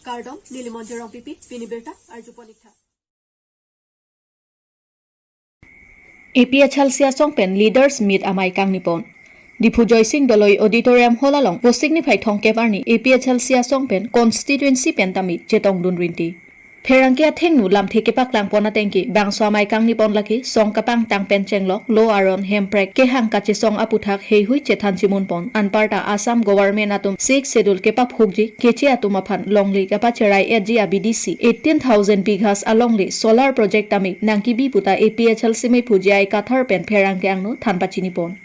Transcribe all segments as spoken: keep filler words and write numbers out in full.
Kardom, neli Monjir Rongpipi, pini birta arjupon ik tha. A P H L C asong pen Leaders Meet amei kangni pon. Diphu Joysing Doloi Auditorium Hall along vo sik niphai thomkep arni A P H L C asong pen constituency pen tame chetongdun rinti. Pherangke athengno lamthe kepaklang pon ateng ke bangso amei kangni pon lake song kapangtang pen chenglok, lo aron, hemprek kehang kachesong aputhak heihui chethan chimun pon. Anparta Assam government atum Sixth Schedule kepaphukji Keche atum aphan longle kapacherai etji abidi si eighteen thousand bighas alongle solar project tame nangkebi puta A P H L C mephu J I Kathar pen pherangke angno than pachini pon.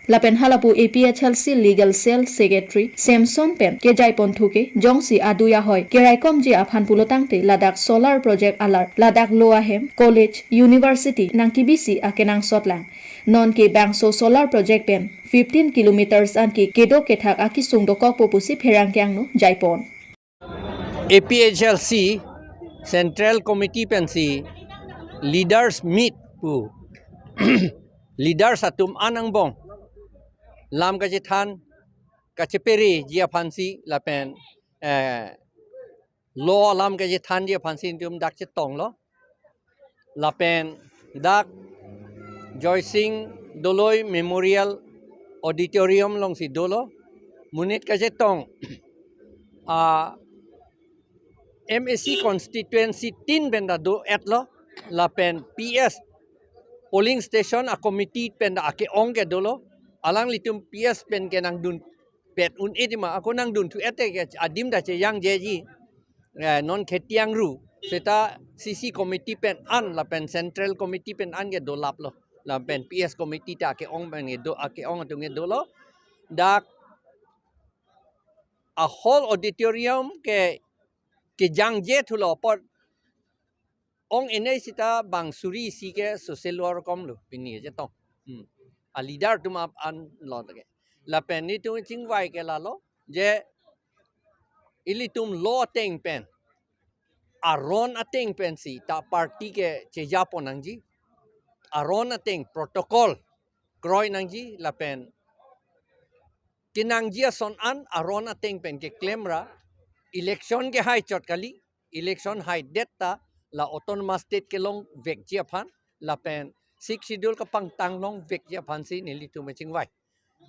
Lapen halapu A P H L C Legal Cell Secretary Samson pen kejai pon thuke, jongsi adui ahoi keraikomji aphan pulotangte ladak solar project alar ladak lo ahem, college, university nangkebi si akenangsot lang. Non ke bangso solar project pen fifteen kilometers an ke kedo kethak akesung dokokpo pusi pherangke angno jai pon. A P H L C Central Committee pensi Leaders Meet pu leaders atum an angbong lam kachethan kachepereji aphansi lapen, eh, lo alam kachethanji aphansi netum dak chetonglo. Lapen dak Joysing Doloi Memorial Auditorium alongsi dolo. Monit kachetong a M A C constituency tin pen ta do-etlo. Lapen P S polling station a committee pen ta ake-ong ke dolo. Alanglitum P S pen ke nangdun pet un-e tima, ako nangdunthu-et ke adim ta chejangjeji. Eh, non kheti angru seta C C committee pen an lapen central committee pen an ke dolaplo. Lapen P S committee ta ake-ong pen ke do, ake-ong atum ke dolo. Dak a hall auditorium ke kejangje thulo apot ong enei sita bang suri isi ke social work komlo pini chetong. Hmm. A leader atum ap an lo ke. Lapen netum chingvai ke lalo je ilitum lo ateng pen, aron ateng pensi ta party ke chejapon nangji. Aron ateng protocol kroi nangji lapen kenangji ason an aron ateng pen keklem ra election kehai chot kali. Election haidet ta la autonomous state kelongvekji aphan lapen Sixth Schedule kapangtang longvekji aphansi nelitum chingvai.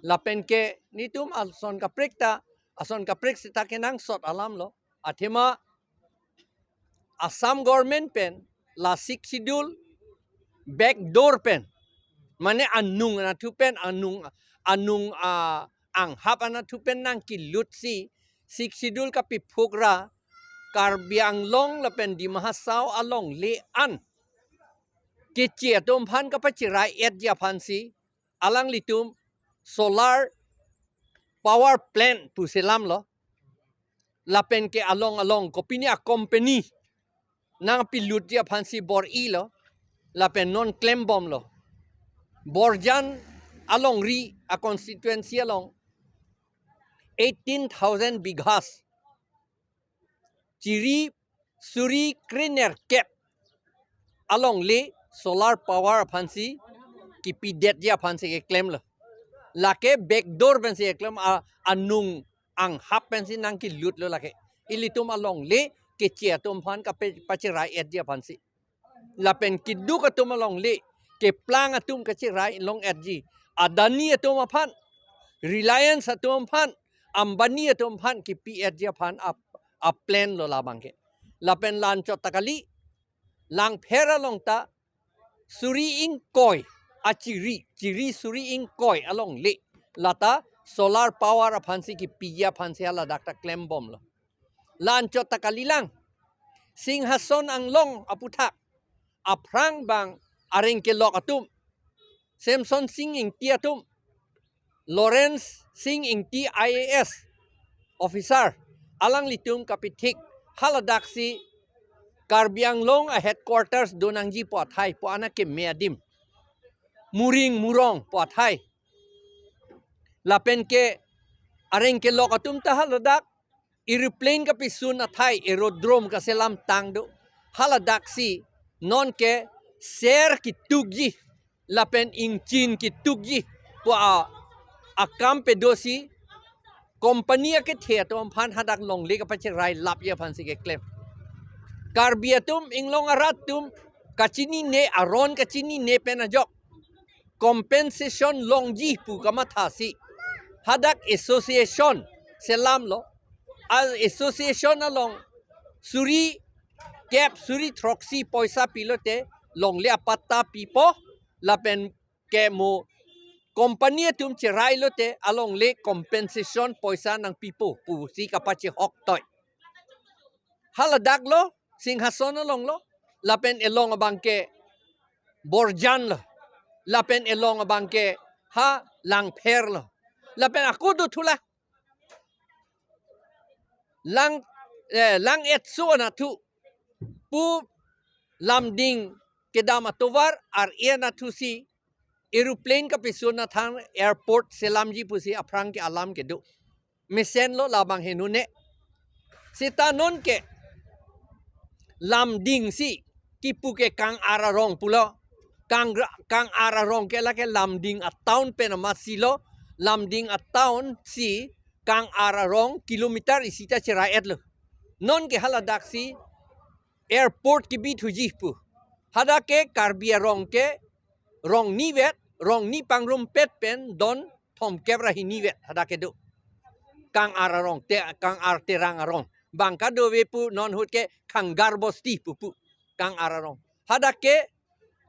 Lapen ke netum ason kaprek ta, ason kaprek seta kenangsot alamlo. Athema Assam government pen la Sixth Schedule back door pen, mane anung anatthu pen, anung, anung, ah, anghap anatthu pen nangkelutsi Sixth Schedule kapiphuk ra Karbi Anglong lapen Dima Hasao alongle an Keche atum aphan kapacherai-etji aphansi alanglitum solar power plant pu selamlo. Lapen ke along along kopine a company nangpilutji aphansi bor-ilo. Lapen non klembomlo. Borjan alongri a constituency along eighteen thousand bighas, chiri suri krenerkep alongle solar power aphansi kipidetji aphansi keklemlo. Lake back door pensi keklem, a, anung anghap pensi nangkelutlo lake. Ilitum alongle Keche atum aphan kape-, pacherai-etji aphansi. Lapen keduk atum alongle keplang atum kacherai long-etji. Adani atum aphan, Reliance atum aphan, Ambani atum aphan kipi-etji aphan a, a plan lo labang ke. Lapen la-anchot ta kali, Langpher along ta suri ingkoi, a chiri, chiri suri ingkoi alongle lata solar power aphansi kipiji aphansi haladak ta klembomlo. La-anchot ta kalilang, Singhason Anglong aputhak aphrang bang areng kelok atum, Semson Sing Ingti atum, Lawrence Sing Ingti I A S officer, alanglitum kapithik haladaksi Karbi Anglong a headquarters do nangji pu athai, pu ana keme adim, Muring Murong pu athai. Lapen ke areng kelok atum ta haladak aeroplane kapisun athai aerodrome kaselam tang do. Haladaksi non ke ser kitukji lapen ingchin kitukji pu a, akam pedosi company akethe atum aphan hadak longle kapacherai lapji aphansi keklem. Karbi atum, Inglong arat atum kachinine, aron kachinine pen ajok compensation longji pu kamathasi hadak association selamlo. A association along suri kep suri throksi poisa pilote longle apatta pipo, lapen ke mo company atum cherai lote alongle compensation poisa nangpipo pusi kapachehok toi. Haladak lo, Singhason along lo, lapen elong abang ke Borjan lo, lapen elong abang ke ha Langpher lo, lapen ako do thulang, lang, eh, Lang-etso anatthu pu Lumding kedam atovar ar-e anatthusi aeroplane kapisun athang airport selamji pusi aphrang ke alam kedo. Mesen lo labang henune. Seta non ke Lumding si kipu ke Kang-ar arong pulo. Kang, Kang-ar arong ke lake Lumding atown pen amatsi lo. Lumding atown si Kang-ar arong kilometer isi ta cherai-et lo. Non ke haladak si airport kebithuji pu. Hadak ke Karbi arong ke rong ni vet, rong ni pangrumpet pen don thomkep ra hini vet hadak kedo. Kang-ar arong, te, Kang-ar Terang arong. Bang kadove pu non ahut ke Khangar Bosti pupu. Kang-ar arong. Hadak ke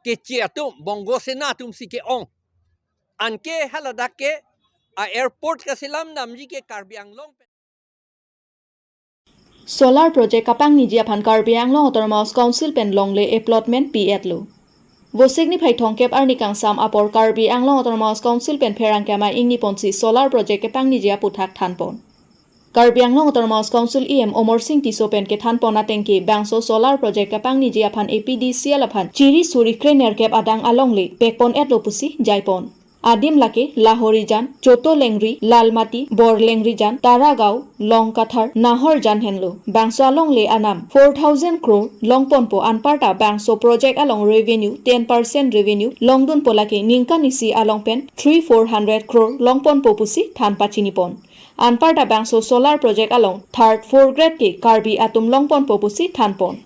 Keche atum, Bongo Sena atumsi ke-ong. Anke haladak ke a airport kaselam damji ke Karbi Anglong. Solar project kapangniji aphan Karbi Anglong Autonomous Council pen longle allotment pi-et lo. Vosik niphai thomkep arni kangsam apor Karbi Anglong Autonomous Council pen pherangke amei ingni ponsi solar project kapangniji aputhak thanpon. Karbi Anglong Autonomous Council E M Amarsing Tisso pen kethanpon atengke bangso solar project kapangniji aphan A P D C L aphan chiri suri krenerkep adang alongle pekpon-et lo pusi jaipon. Adim lake Lahorijan, Chotolengri, Lalmati, Borlengrijan, Taragaon, Longkathar, Nahorjan henlo. Bangso alongle anam four thousand crore longponpo, anparta bangso project along revenue ten percent revenue longdunpo, lake ningkan isi along pen three four hundred crore longponpo pusi than pachinipon. Anparta bangso solar project along third fourth grade ke Karbi atum longponpo pusi thanpon.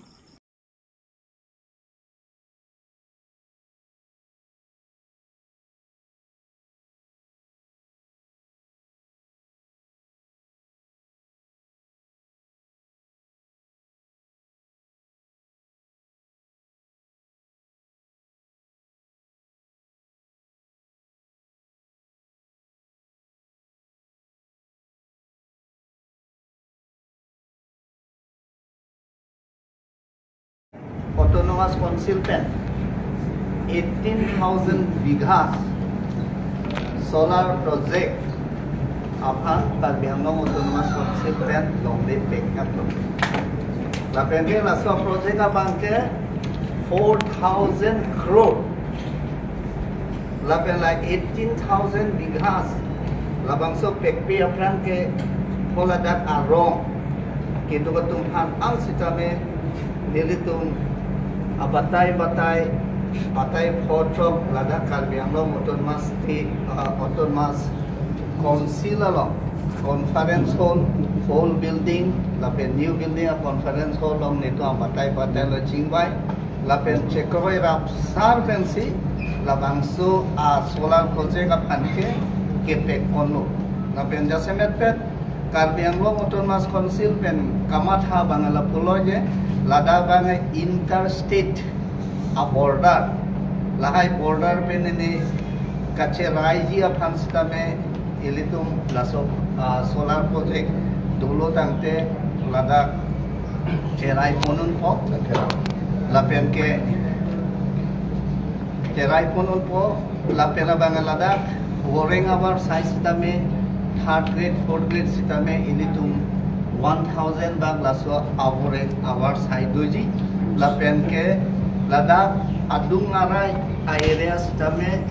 Autonomous Council pen eighteen thousand bighas solar project aphan Karbi Anglong Autonomous Council pen longle pek-et lo. Lapen ke laso project abang ke four thousand crore. Lapen la eighteen thousand bighas labangso pekpe aphrang ke haladak arong keduk atum aphan ang sitame nelitum abatai batai, batai photrok ladak Karbi Anglong Autonomous State, ah, Autonomous Council along conference hall, old building lapen new building a conference hall along nelitum abatai batai lo chingvai. Lapen chekroi rapsar pensi labangso a solar project aphan ke kepek-onlo. Lapen jasemetpet Karbi Anglong Autonomous Council pen kamatha abang lapulo je, ladak abang interstate a border, lahai border pen neli kacheraiji aphan sitame ilitum laso, ah, solar project dolo tangte ladak cherai ponunpo. Lapen ke cherai ponunpo, lapen abang ladak avoreng avarsai sitame third grade, fourth grade sitame ilitum one thousand bak laso avoreng avarsai doji. Lapen ke ladak adung arai a area sitame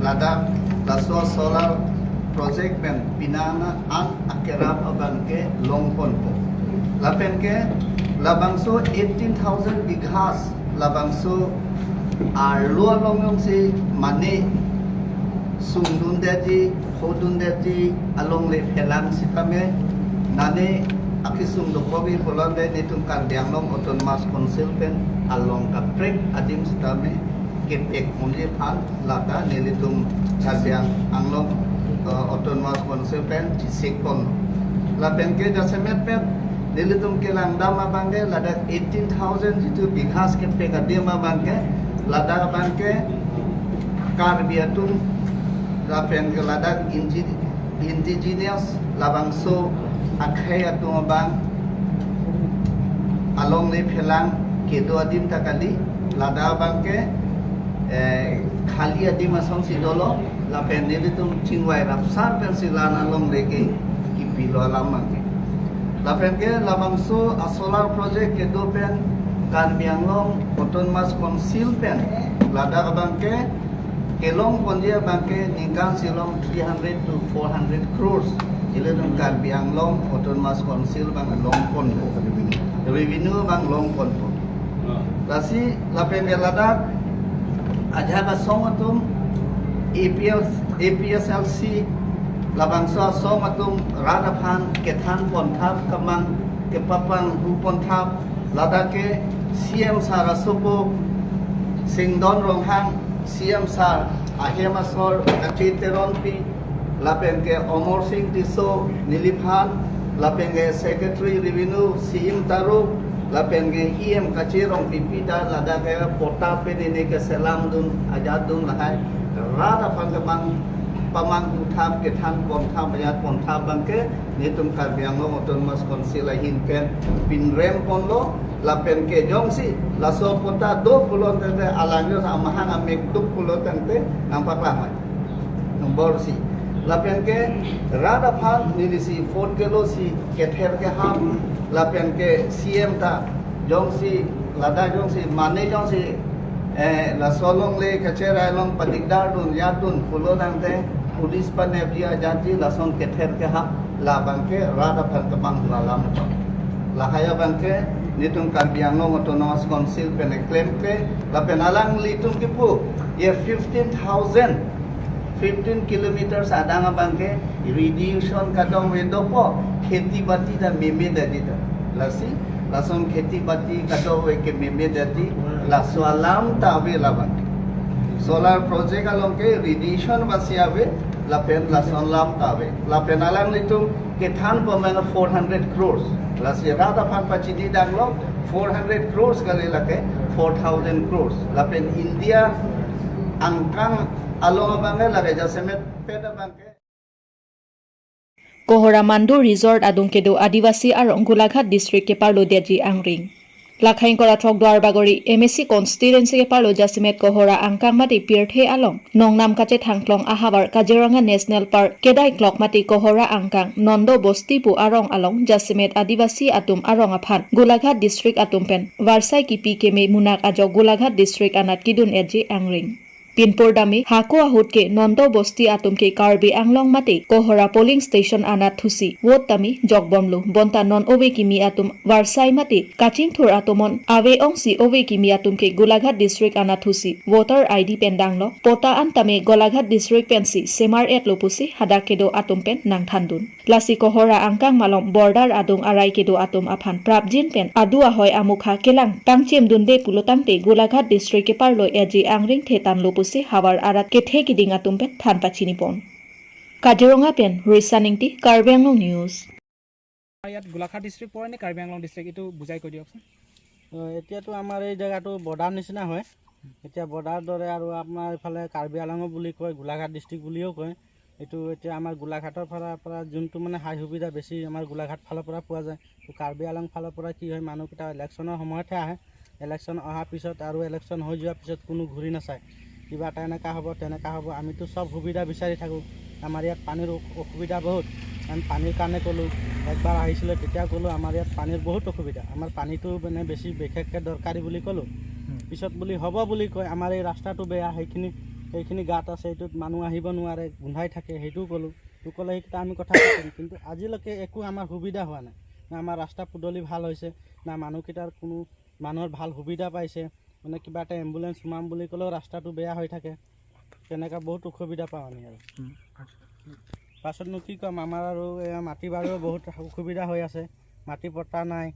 ladak laso solar project pen pinana an akerap abang ke longponpo. Lapen ke labangso eighteen thousand bighas labangso arlo along jongsi mane sungdundetji, phodundetji alongle phelang sitame, nane akesung dokok-i pulote nelitum Karbi Anglong Autonomous Council pen along kaprek adim sitame kepek unji aphan lata nelitum Karbi Ang-, Anglong, eh, Autonomous Council pen chesikpon. Lapen ke jasemet pen nelitum kelangdam abangke ladak eighteen thousand jitu bighas kepek adim abangke, ladak abangke Karbi atum, lapen ke ladak inji-, indigenous labangso akhei atum abang alongle phelang kedo adim ta kali, ladak abangke, eh, khali adim asonsi dolo, lapen nelitum chingvai rapsar pensi la-an alongle ke kipilo alam abangke. Lapen ke labangso a-solar project kedo pen Karbi Anglong Autonomous Council pen ladak abangke kelongponji abangke ningkan si along three hundred to four hundred crores. Ilitum Karbi Anglong Autonomous Council abang longponpo. Revenue abang longponpo. Lasi lapen ke ladak ajahak asong atum A P S, A P S L C labangso asong atum rat aphan kethanponthap, kemang kepapanghuponthap, ladak ke C M sir asopo Singdon Ronghang, C M sir ahem asor Kache Teronpi, lapen ke Omor Sing Tisso neliphan, lapen ke Secretary Revenue C M Taro, lapen ke E M Kache Rongpipi ta ladak ke patta pen neli keselamdun ajatdun lahai rat aphan kemang pamanghuthap, kethanponthap, ajatponthap abangke nelitum Karbi Anglong Autonomous Council ahin pen pinremponlo. Lapen ke jongsi laso patta do pulo tangte, alang jo amahang amek duk pulo tangte nangpaklang mai. Nombor isi. Lapen ke rat aphan nelisi phone kelo si kether kehap, lapen ke C M ta jongsi ladak jongsi mane jongsi, eh, laso alongle kacherai along padikdardun ajatdun pulo tangte police panepji ajatji lason kether kehap labangke rat aphan kemang alam. Lahai abangke nelitum Karbi Anglong Autonomous Council pen klemkle, lapen alanglitum kipu ye fifteen thousand, fifteen kilometers adang abangke radiation kadokave dopo, kheti bati ta memedetji ta. Lasi lason kheti bati kadokave kememedetji, laso alam ta ave labang. Solar project along ke radiation basi ave, lapen lason alam ta ave. Lapen alanglitum kethanpo mena four hundred crores. Lasi rat aphan pachinidanglo, four hundred crores kali, lake four thousand crores. Lapen India angkang along abangke lake jasemet pen abangke. Kohora Mandu Resort adung kedo Adivasi arong Golaghat District keparlodetji angring. Lakhai ingkoi ra throk Duarbagori M A C constituency keparlo jasemet Kohora angkang mate pirthe along nongnam kachethangklong ahavar Kaziranga National Park kedaiklok mate Kohora angkang Nondo Bosti pu arong along jasemet Adivasi atum arong aphan Golaghat District atum pen varsai kipi keme munak ajok Golaghat District anat kidun-etji angring. Pinpur dame hako ahut ke Nondo Bosti atum ke Karbi Anglong mate Kohora polling station anat thusi vote tame jokbomlo, bonta non ove kimi atum varsai mate kachingthur atomon ave ongsi ove kimi atum ke Golaghat District anat thusi voter I D pen danglo, patta an tame Golaghat District pensi semar-etlo pusi hadak kedo atum pen nangthandun. Lasi Kohora angkang malom border adung arai kedo atum aphan prapjin pen adu ahoi amukha kelang pangchimdunde pulo tangte Golaghat District keparlo-etji angring thetanlo pusi havar arat kethe kiding atum pen than pachinipon. Kaziranga pen Risa Ingti, Karbi Anglong News. ইয়াত গোলাঘাট ডিষ্ট্ৰিক্ট পৰে নে কাৰ্বি আংলং ডিষ্ট্ৰিক্ট, এইটো বুজাই কৈ দিয়কচোন। অ, এতিয়াতো আমাৰ এই জেগাটো বৰ্ডাৰ নিচিনা হয়। এতিয়া বৰ্ডাৰ দৰে আৰু আপোনাৰ এইফালে কাৰ্বি আংলঙো বুলি কয়, গোলাঘাট ডিষ্ট্ৰিক্ট বুলিও কয়। এইটো এতিয়া আমাৰ গোলাঘাটৰ ফালৰ পৰা যোনটো মানে সা সুবিধা বেছি আমাৰ গোলাঘাট ফালৰ পৰা পোৱা যায়। তো কাৰ্বি আংলং ফালৰ পৰা কি হয়, মানুহকেইটা ইলেকশ্যনৰ সময়তহে আহে। ইলেকশ্যন অহাৰ পিছত আৰু ইলেকশ্যন হৈ যোৱাৰ পিছত কোনো ঘূৰি নাচায়, কিবা এটা এনেকুৱা হ'ব, তেনেকুৱা হ'ব। আমিতো চব সুবিধা বিচাৰি থাকোঁ। আমাৰ ইয়াত পানীৰ অসু-, অসুবিধা বহুত। আমি পানীৰ কাৰণে ক'লোঁ, একবাৰ আহিছিলে তেতিয়া ক'লোঁ আমাৰ ইয়াত পানীৰ বহুত অসুবিধা, আমাৰ পানীটো মানে বেছি বিশেষকৈ দৰকাৰী বুলি ক'লোঁ। পিছত বুলি হ'ব বুলি কয়, আমাৰ এই ৰাস্তাটো বেয়া, সেইখিনি, সেইখিনি গাঁত আছে, এইটোত মানুহ আহিব নোৱাৰে, গোন্ধাই থাকে, সেইটোও ক'লোঁ। তো ক'লে সেইকেইটা আমি কথা পাতিম, কিন্তু আজিলৈকে একো আমাৰ সুবিধা হোৱা নাই, না আমাৰ ৰাস্তা পদূলি ভাল হৈছে, না মানুহকেইটাৰ কোনো মানুহৰ ভাল সুবিধা পাইছে, মানে কিবা এটা এম্বুলেঞ্চ সোমাম বুলি ক'লেও ৰাস্তাটো বেয়া হৈ থাকে। তেনেকা বহুত অসুবিধা পাওঁ আমি আৰু। উম, আচ্ছা। পাছত নো কি ক'ম, আমাৰ আৰু এয়া মাটি বাৰীও বহুত অসুবিধা হৈ আছে, মাটি পট্টা নাই,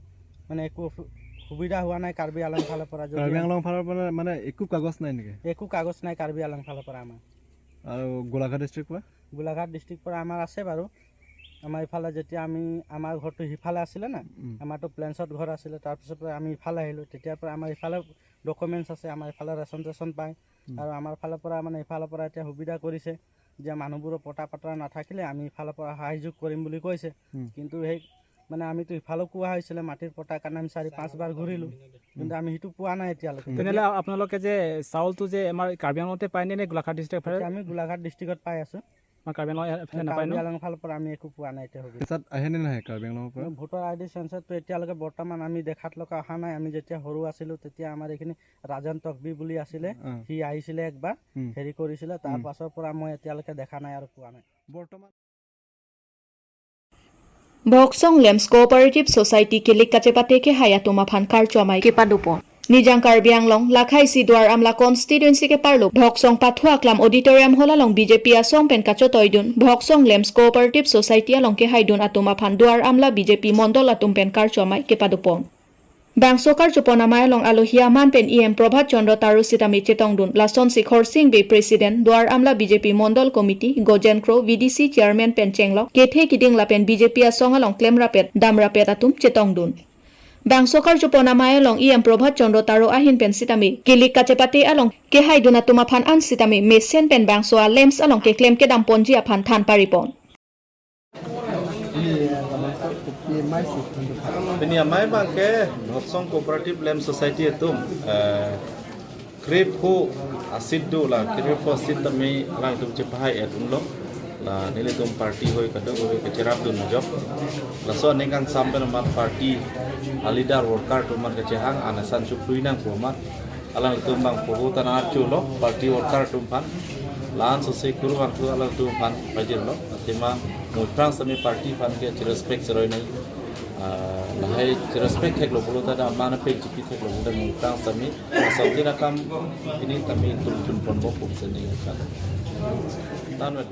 মানে একো অসু-, সুবিধা হোৱা নাই কাৰ্বি আলং ফালৰ পৰা। যদি কাৰ্বি আংলং ফালৰ পৰা মানে একো কাগজ নাই নেকি? একো কাগজ নাই কাৰ্বি আলং ফালৰ পৰা আমাৰ। আৰু গোলাঘাট ডিষ্ট্ৰিক্ট পৰা? গোলাঘাট ডিষ্ট্ৰিক্ট পৰা আমাৰ আছে বাৰু। আমাৰ ইফালে যেতিয়া আমি, আমাৰ ঘৰটো সিফালে আছিলে না, উম। আমাৰতো প্লেনছত ঘৰ আছিলে, তাৰপিছৰ পৰা আমি ইফালে আহিলোঁ। তেতিয়াৰ পৰা আমাৰ ইফালে ডকুমেণ্টছ আছে, আমাৰ ইফালে ৰেচন চেচন পায়। উম। আৰু আমাৰ ফালৰ পৰা মানে ইফালৰ পৰা এতিয়া সুবিধা কৰিছে যে মানুহবোৰৰ পট্টা পট্টা নাথাকিলে আমি ইফালৰ পৰা সহযোগ কৰিম বুলি কৈছে। উম। কিন্তু সেই মানে আমিতো ইফালেও কোৱা হৈছিলে মাটিৰ পট্টাৰ কাৰণে আমি চাৰি পাঁচবাৰ ঘূৰিলোঁ, কিন্তু উম। আমি সেইটো পোৱা নাই এতিয়ালৈকে। উম। তেনেহ'লে আপোনালোকে যে চাউলটো যে আমাৰ কাৰ্বি আংলঙতে পায় নে, নে গোলাঘাট ডিষ্ট্ৰিক্ট ফালে? এতিয়া আমি গোলাঘাট ডিষ্ট্ৰিক্টত পাই আছোঁ। আমাৰ কাৰ্বি আংলং এফালে নাপায় ন? কাৰ্বি আংলং ফালৰ পৰা আমি একো পোৱা নাই এতিয়া সুবিধা। তাত আহে নে নাহে কাৰ্বি আংলঙৰ পৰা? ভোটাৰ আই ডি চেঞ্চাছটো এতিয়ালৈকে বৰ্তমান আমি দেখাত লগা অহা নাই। আমি যেতিয়া সৰু আছিলোঁ, তেতিয়া আমাৰ এইখিনি ৰাজন তকবি বুলি আছিলে, অ। সি আহিছিলে একবাৰ, উম। হেৰি কৰিছিলে, তাৰ উম। পাছৰ পৰা মই এতিয়ালৈকে দেখা নাই আৰু পোৱা নাই। বৰ্তমান Bhoksong Lems Cooperative Society kilik kachepate kehai atum aphan karcho amei kepadopon. Nijang Karbi Anglong, lakhai si Duar Amla constituency keparlo, Bhoksong Pathu Aklam Auditorium Hall along B J P asong pen kachotoidun, Bhoksong Lems Cooperative Society along kehaidun atum aphan Duar Amla B J P mondol atum pen karcho amei kepadopon. Bangso karchopon amei along alohi aman pen E M Prabhat Chandra Taro sitame chetongdun, lasonsi Khorsing Bey President, Duar Amla B J P Mondol Committee, Gojen Kro, V D C Chairman pen chenglok, kethe kiding lapen B J P asong along klemrapet, damrapet atum chetongdun. Bangso karchopon amei along E M Prabhat Chandra Taro ahin pen sitame, kilik kachepate along kehaidun atum aphan an sitame, mesen pen bangso a lamps along keklem kedamponji aphan than paripon. Pini amei abang ke Bhoksong Cooperative Lamps Society atum, eh, krepho a seat do la, krepho a seat tame alangtum chepahai atum lo. La nelitum party hoi kadokave kacherapdun ajok. Laso aningkan sam pen amat party a leader worker atum amat kachehang, ana san chukluinang pu amat. Alangtum abang poho ta nangcholo, party worker atum aphan. La-an sose kurvangthu alangtum aphan pajirlo. Athema mui aphrang sitame party aphan ke cherespect cheroi nang. Ah, lahai cherespect theklo pulo ta da mana pe G P theklo pulo ta mui aphrang sitame. Asam tina kam ini tame itum chunponbom pu seni kan. Tan vet.